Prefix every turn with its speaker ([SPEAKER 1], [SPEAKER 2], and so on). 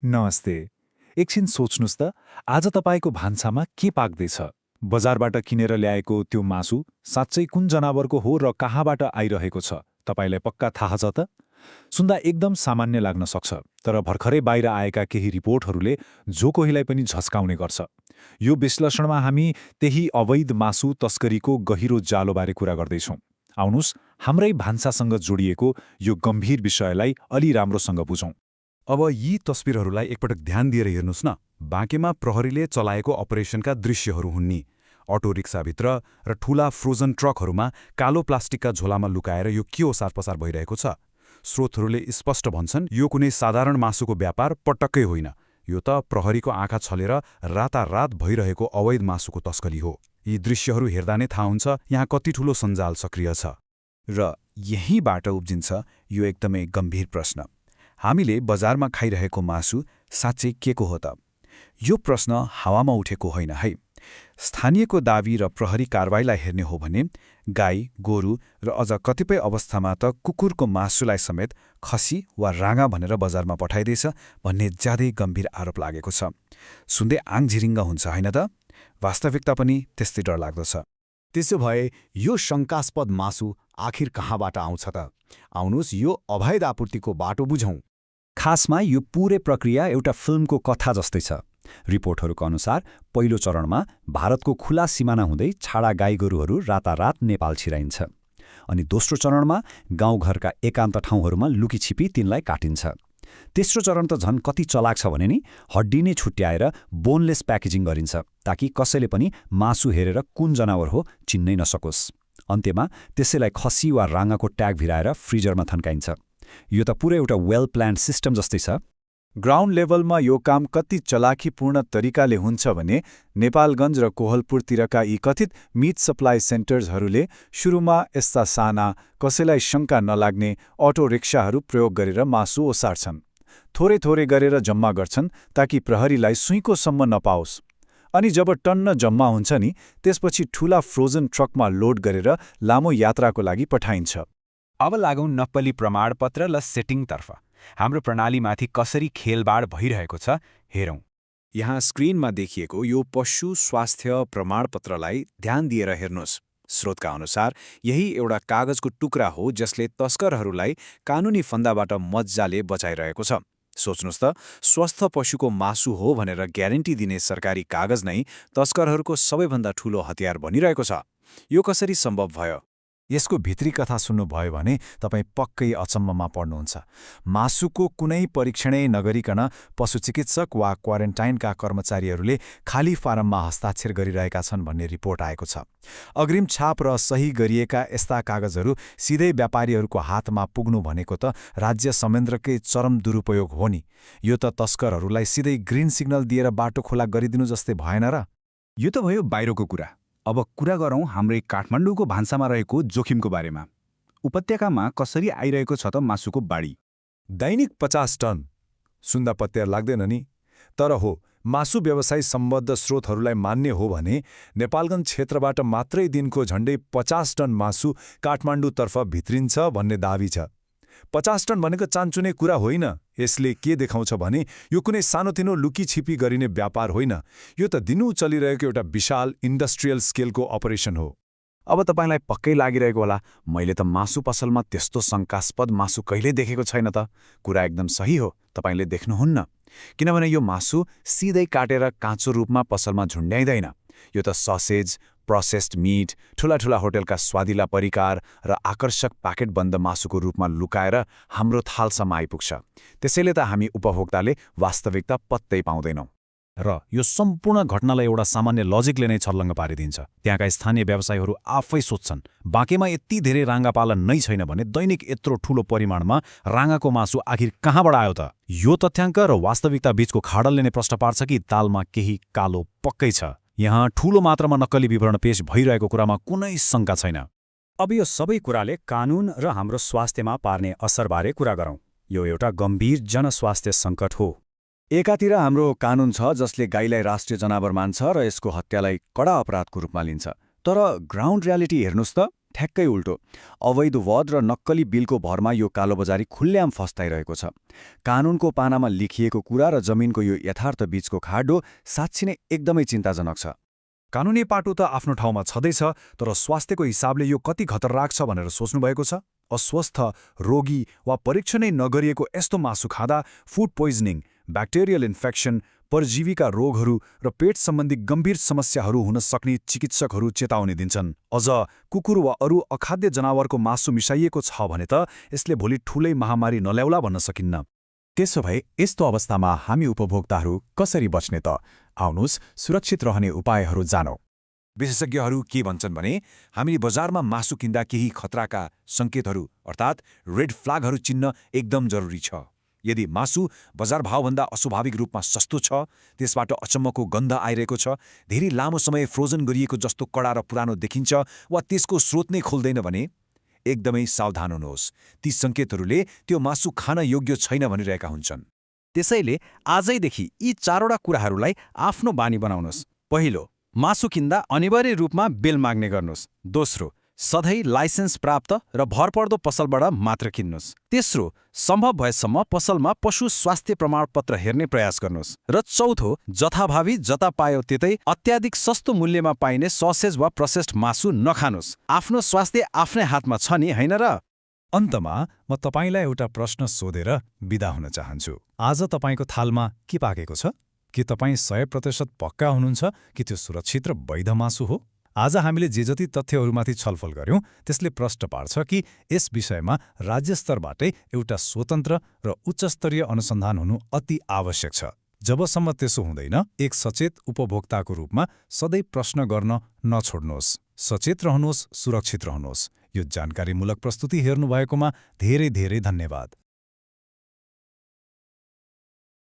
[SPEAKER 1] नमस्ते। एकछिन सोच्नुस् त, आज तपाईँको भान्सामा के पाक्दैछ? बजारबाट किनेर ल्याएको त्यो मासु साँच्चै कुन जनावरको हो र कहाँबाट आइरहेको छ? तपाईँलाई पक्का थाहा छ त? सुन्दा एकदम सामान्य लाग्न सक्छ, तर भर्खरै बाहिर आएका केही रिपोर्टहरूले जो कोहीलाई पनि झस्काउने गर्छ। यो विश्लेषणमा हामी त्यही अवैध मासु तस्करीको गहिरो जालोबारे कुरा गर्दैछौँ। आउनुस्, हाम्रै भान्सासँग जोडिएको यो गम्भीर विषयलाई अलि राम्रोसँग बुझौँ।
[SPEAKER 2] अब यी तस्बिरहरूलाई एकपटक ध्यान दिएर हेर्नुस् न। बाँकेमा प्रहरीले चलाएको अपरेसनका दृश्यहरू हुन् नि। अटो रिक्साभित्र र ठूला फ्रोजन ट्रकहरूमा कालो प्लास्टिकका झोलामा लुकाएर यो के ओसारपसार भइरहेको छ। स्रोतहरूले स्पष्ट भन्छन् यो कुनै साधारण मासुको व्यापार पटक्कै होइन। यो त प्रहरीको आँखा छलेर रातारात भइरहेको अवैध मासुको तस्करी हो। यी दृश्यहरू हेर्दा नै थाहा हुन्छ यहाँ कति ठूलो सञ्जाल सक्रिय छ।
[SPEAKER 3] र यहीँबाट उब्जिन्छ यो एकदमै गम्भीर प्रश्न। हामीले बजारमा खाइरहेको मासु साँच्चै के को हो त? यो प्रश्न हावामा उठेको होइन है। स्थानीयको दाबी र प्रहरी कारबाहीलाई हेर्ने हो भने गाई, गोरु र अझ कतिपय अवस्थामा त कुकुरको मासुलाई समेत खसी वा राँगा भनेर बजारमा पठाइदिएछ भन्ने ज्यादै गम्भीर आरोप लागेको छ। सुन्दै आङ झिरिङ्ग हुन्छ होइन त? वास्तविकता पनि त्यस्तै डरलाग्दो छ।
[SPEAKER 4] त्यसो भए यो शङ्कास्पद मासु आखिर कहाँबाट आउँछ त? आउनुस् यो अवैध आपूर्तिको बाटो बुझौँ।
[SPEAKER 5] खासमा यो पूरै प्रक्रिया एउटा फिल्मको कथा जस्तै छ। रिपोर्टहरूको अनुसार पहिलो चरणमा भारतको खुला सिमाना हुँदै छाडा गाईगोरुहरू रातारात नेपाल छिराइन्छ। अनि दोस्रो चरणमा गाउँघरका एकान्त ठाउँहरूमा लुकीछिपी तिनलाई काटिन्छ। तेस्रो चरण त झन् कति चलाक छ भने नि, हड्डी नै छुट्याएर बोनलेस प्याकेजिङ गरिन्छ ताकि कसैले पनि मासु हेरेर कुन जनावर हो चिन्नै नसकोस्। अन्त्यमा त्यसैलाई खसी वा राँगाको ट्याग भिराएर फ्रिजरमा थन्काइन्छ। यो त पुरै एउटा वेल प्लान्ड सिस्टम जस्तै छ।
[SPEAKER 1] ग्राउन्ड लेभलमा यो काम कति चलाखीपूर्ण तरिकाले हुन्छ भने नेपालगञ्ज र कोहलपुरतिरका यी कथित मिट सप्लाई सेन्टर्सहरूले सुरुमा यस्ता साना, कसैलाई शङ्का नलाग्ने अटो रिक्साहरू प्रयोग गरेर मासु ओसार्छन्। थोरै थोरै गरेर जम्मा गर्छन् ताकि प्रहरीलाई सुइँकोसम्म नपाओस्। अनि जब टन्न जम्मा हुन्छ नि, त्यसपछि ठूला फ्रोजन ट्रकमा लोड गरेर लामो यात्राको लागि पठाइन्छ।
[SPEAKER 6] अब लागौँ नक्कली प्रमाणपत्र र सेटिङतर्फ। हाम्रो प्रणालीमाथि कसरी खेलबाड भइरहेको छ हेरौँ।
[SPEAKER 3] यहाँ स्क्रिनमा देखिएको यो पशु स्वास्थ्य प्रमाणपत्रलाई ध्यान दिएर हेर्नुहोस्। स्रोतका अनुसार यही एउटा कागजको टुक्रा हो जसले तस्करहरूलाई कानुनी फन्दाबाट मज्जाले बचाइरहेको छ। सोच्नुहोस् त, स्वस्थ पशुको मासु हो भनेर ग्यारेन्टी दिने सरकारी कागज नै तस्करहरूको सबैभन्दा ठूलो हतियार बनिरहेको छ। यो कसरी सम्भव भयो?
[SPEAKER 4] यसको भित्री कथा सुन्नुभयो भने तपाईँ पक्कै अचम्ममा पर्नुहुन्छ। मासुको कुनै परीक्षणै नगरिकन पशुचिकित्सक वा क्वारेन्टाइनका कर्मचारीहरूले खाली फारममा हस्ताक्षर गरिरहेका छन् भन्ने रिपोर्ट आएको छ। अग्रिम छाप र सही गरिएका यस्ता कागजहरू सिधै व्यापारीहरूको हातमा पुग्नु भनेको त राज्य संयन्त्रकै चरम दुरुपयोग हो नि। यो त तस्करहरूलाई सिधै ग्रिन सिग्नल दिएर बाटो खोला गरिदिनु जस्तै भएन र?
[SPEAKER 2] यो त भयो बाहिरको कुरा। अब कुरा गरौँ हाम्रै काठमाडौँको भान्सामा रहेको जोखिमको बारेमा। उपत्यकामा कसरी आइरहेको छ त मासुको बाढी?
[SPEAKER 7] दैनिक 50 टन। सुन्दा पत्यार लाग्दैन नि, तर हो, मासु व्यवसाय सम्बद्ध स्रोतहरूलाई मान्ने हो भने नेपालगञ्ज क्षेत्रबाट मात्रै दिनको झण्डै 50 टन मासु काठमाडौँतर्फ भित्रिन्छ भन्ने दाबी छ। 50 टन भनेको चान्चुने कुरा होइन। यसले के देखाउँछ भने यो कुनै सानोतिनो लुकीछिपी गरिने व्यापार होइन। यो त दिनू चलिरहेको एउटा विशाल इन्डस्ट्रियल स्केलको अपरेसन हो।
[SPEAKER 3] अब तपाईँलाई पक्कै लागिरहेको होला, मैले त मासु पसलमा त्यस्तो शङ्कास्पद मासु कहिल्यै देखेको छैन त। कुरा एकदम सही हो, तपाईँले देख्नुहुन्न। किनभने यो मासु सिधै काटेर काँचो रूपमा पसलमा झुन्ड्याइँदैन। यो त ससेज, प्रोसेस्ड मिट, ठूला होटलका स्वादिला परिकार र आकर्षक प्याकेटबन्द मासुको रूपमा लुकाएर हाम्रो थालसम्म आइपुग्छ। त्यसैले त हामी उपभोक्ताले वास्तविकता पत्तै पाउँदैनौँ।
[SPEAKER 8] र यो सम्पूर्ण घटनालाई एउटा सामान्य लजिकले नै छर्लङ्ग पारिदिन्छ। त्यहाँका स्थानीय व्यवसायीहरू आफै सोध्छन्, बाँकेमा यति धेरै राँगा पालन नै छैन भने दैनिक यत्रो ठूलो परिमाणमा राँगाको मासु आखिर कहाँबाट आयो त? यो तथ्याङ्क र वास्तविकता बीचको खाडलले नै प्रश्न पार्छ कि तालमा केही कालो पक्कै छ। यहाँ ठूलो मात्रामा नक्कली विवरण पेश भइरहेको कुरामा कुनै शङ्का छैन।
[SPEAKER 5] अब यो सबै कुराले कानुन र हाम्रो स्वास्थ्यमा पार्ने असरबारे कुरा गरौँ। यो एउटा गम्भीर जनस्वास्थ्य सङ्कट हो।
[SPEAKER 4] एकातिर हाम्रो कानुन छ जसले गाईलाई राष्ट्रिय जनावर मान्छ र यसको हत्यालाई कडा अपराधको रूपमा लिन्छ। तर ग्राउन्ड रियालिटी हेर्नुस् त,
[SPEAKER 5] ठ्याक्कै उल्टो। अवैध वध र नक्कली बिलको भरमा यो कालोबजारी खुल्ल्याम फस्ताइरहेको छ। कानूनको पानामा लेखिएको कुरा र जमिनको यो यथार्थ बीचको खाडो साँच्ची नै एकदमै चिन्ताजनक छ।
[SPEAKER 2] कानुनी पाटो त आफ्नो ठाउँमा छँदैछ, तर स्वास्थ्यको हिसाबले यो कति खतरनाक छ भनेर सोच्नुभएको छ? अस्वस्थ, रोगी वा परीक्षणै नगरिएको यस्तो मासु खाँदा फुड पोइजनिङ, ब्याक्टेरियल इन्फेक्सन, परजीवीका रोगहरू र पेट सम्बन्धी गम्भीर समस्याहरू हुन सक्ने चिकित्सकहरू चेतावनी दिन्छन्। अझ कुकुर वा अरू अखाद्य जनावरको मासु मिसाइएको छ भने त यसले भोलि ठूलै महामारी नल्याउला भन्न सकिन्न।
[SPEAKER 4] त्यसो भए यस्तो अवस्थामा हामी उपभोक्ताहरू कसरी बच्ने त? आउनुहोस् सुरक्षित रहने उपायहरू जानौँ।
[SPEAKER 7] विशेषज्ञहरू के भन्छन् भने हामीले बजारमा मासु किन्दा केही खतराका सङ्केतहरू अर्थात् रेड फ्ल्यागहरू चिन्न एकदम जरुरी छ। यदि मासु बजार भावभन्दा अस्वाभाविक रूपमा सस्तो छ, त्यसबाट अचम्मको गन्ध आइरहेको छ, धेरै लामो समय फ्रोजन गरिएको जस्तो कडा र पुरानो देखिन्छ वा त्यसको स्रोत नै खुल्दैन भने एकदमै सावधान हुनुहोस्। ती सङ्केतहरूले त्यो मासु खान योग्य छैन भनिरहेका हुन्छन्।
[SPEAKER 3] त्यसैले आजैदेखि यी 4वटा कुराहरूलाई आफ्नो बानी बनाउनुहोस्। पहिलो, मासु किन्दा अनिवार्य रूपमा बिल माग्ने गर्नुहोस्। दोस्रो, सधैँ लाइसेन्स प्राप्त र भरपर्दो पसलबाट मात्र किन्नुहोस्। तेस्रो, सम्भव भएसम्म पसलमा पशु स्वास्थ्य प्रमाणपत्र हेर्ने प्रयास गर्नुहोस्। र चौथो, जथाभावी जता पायो त्यतै अत्याधिक सस्तो मूल्यमा पाइने ससेज वा प्रोसेस्ड मासु नखानुहोस्। आफ्नो स्वास्थ्य आफ्नै हातमा छ नि, होइन र?
[SPEAKER 2] अन्तमा म तपाईँलाई एउटा प्रश्न सोधेर बिदा हुन चाहन्छु। आज तपाईँको थालमा के पाकेको छ? के तपाईँ 100% पक्का हुनुहुन्छ कि त्यो सुरक्षित र वैध मासु हो? आज हामीले जे जति तथ्यहरूमाथि छलफल गर्यौं त्यसले प्रश्न पार्छ कि यस विषयमा राज्य स्तरबाटै एउटा स्वतन्त्र र उच्चस्तरीय अनुसन्धान हुनु अति आवश्यक छ। जबसम्म त्यसो हुँदैन, एक सचेत उपभोक्ताको रूपमा सधैँ प्रश्न गर्न नछोड्नुहोस्। सचेत रहनुहोस्, सुरक्षित रहनुहोस्। यो जानकारीमूलक प्रस्तुति हेर्नुभएकोमा धेरै धेरै धन्यवाद।